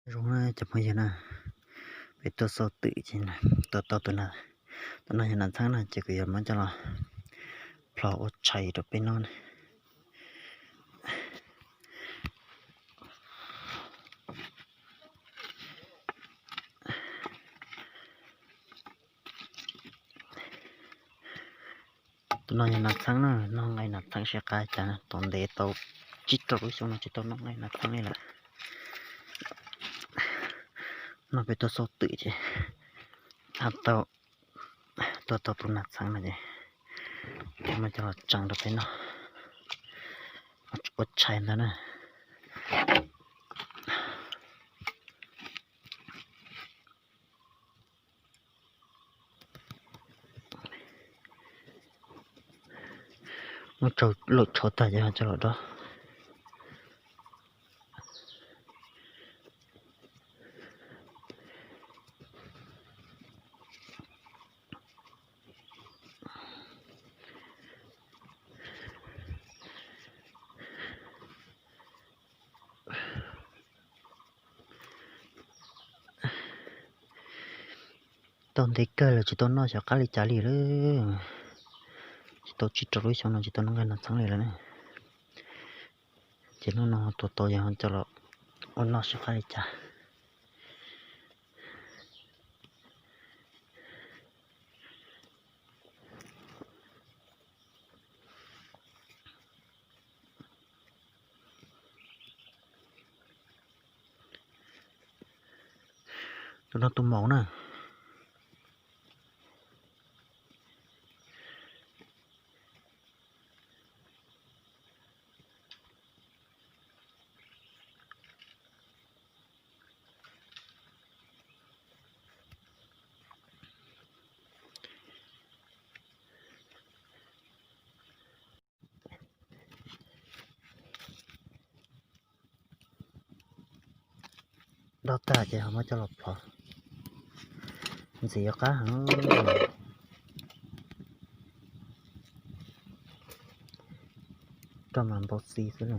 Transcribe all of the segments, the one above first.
Zoo na cov phooj ywg na, peb tuaj xauj twm ces tuaj tau tus nas, tus no yog nas txheeb na ces kuv yuav muab coj los plhov ua tshais rau peb noj na. Tus no yog nas txheeb na, noj nqaij nas txheeb sib qab cas na, tos ntev tau tsib rau lub xyoo no tsis tau noj nqaij nas txheeb li lawm. No peb tuaj xauj twm ces tuaj tau tus nas txheeb no ces muab coj los tsees rau peb noj ua tshais ntag na. Muab tsau laum tshov tag ces ho coj los dob. Tau ntev kawg lawm tsis tau noj xyov qab li cas li lawm. Tsis tau tsib rau lub xyoo no tsis tau noj nqaij nas txheeb li lawm na. Ces hnub no tuaj tau yog coj los ua noj sib qab li cas. Tus no tus maum na. Dob tag ces ho muab coj los plhov. Ntxim yuav qab heev. Roj mas npau xi xwb na.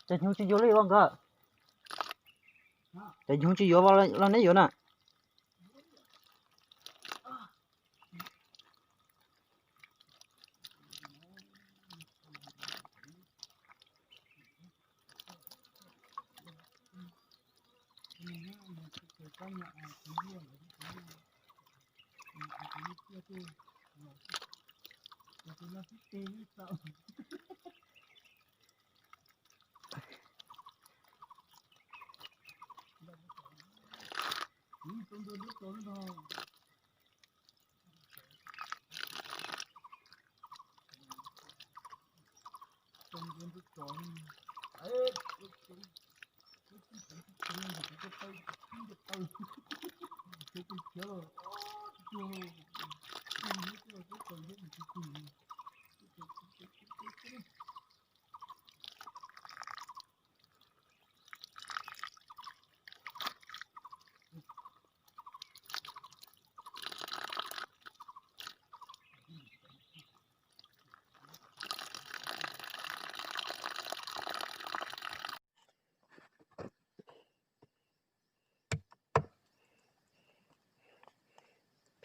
Cov hnyuv tsis yuav li os nkawd. Cov hnyuv tsis yuav los neb yuav na.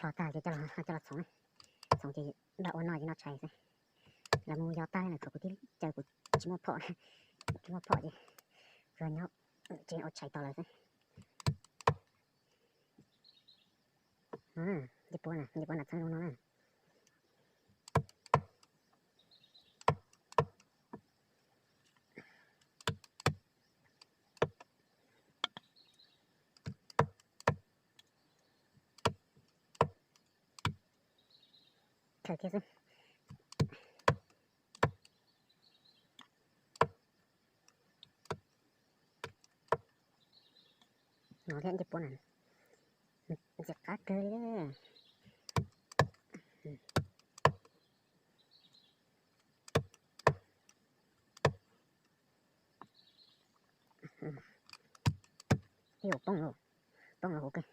Plhov tag ces coj los txhoov, txhoov ces npaj ua noj ces noj tshais xwb. Lawv mus yos tag lawm, thaum kuv tib caw kuv tsis muaj phom, tsis muaj phom ces kuv nyob tsev ua tshais tos lawv xwb. Ncej puab, ncej puab nram txheeb zoo no na. Khaws kiag xwb. No thiab ncej puab na, ntxim qab kawg li. Ib ua poob, poob lawm hauv kawg.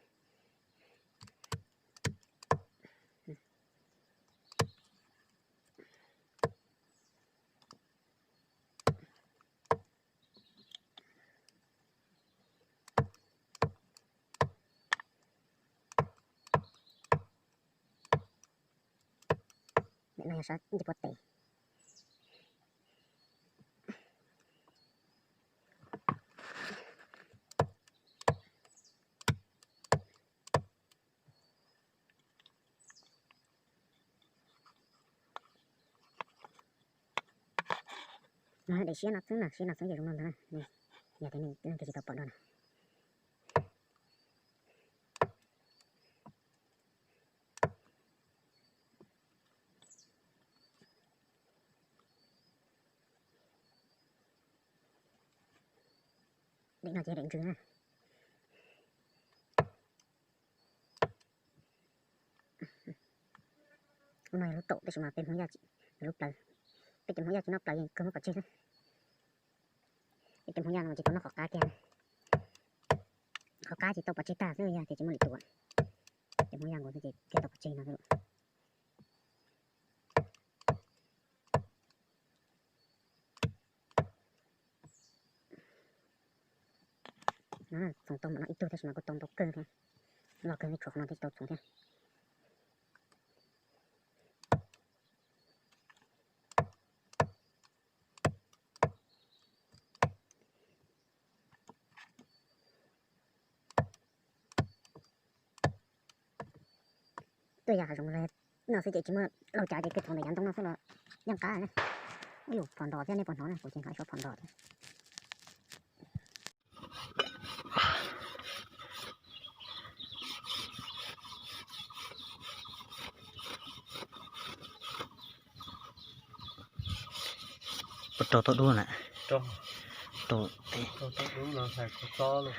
Nim no yog sab ncej puab tes. Daim siab no xwb na, siab no xwb ces zoo no ntag. Yog tias nej leej twg tsis tau pom dua na. Daim no ces daim ntsws na. Lub no yog lub taum tab sis mas peb Hmoob Yaj lub plaws, peb cov Hmoob Yaj tsis noj plaws yeej kawg muab pov tseg xwb. Peb cov Hmoob Yaj no ces tau noj qhov qab kiag, qhov qab ces tau pov tseg tag xwb, yog tias tsis muaj lwm tus. Cov Hmoob Yaj nkaus xwb ces thiaj tau pov tseg no xwb. Txhoov tau mam no ib tug tab sis mas kuj tau ntau kawg thiab, loj kawg li, tshuav qhov no thiaj tsis tau txhoov thiab. Tuaj yos hav zoov no xwb ces tsis muaj laug cav ces kawg txhoov ntawm yav ntoo no xwb los yeej qab na. Ub yuj, phom ntos thiab, nej puas hnov na? Kuv ces hnov ib suab phom ntos thiab. Puas raug tau dub na? Raug, raug tau dub no hais kho txob los.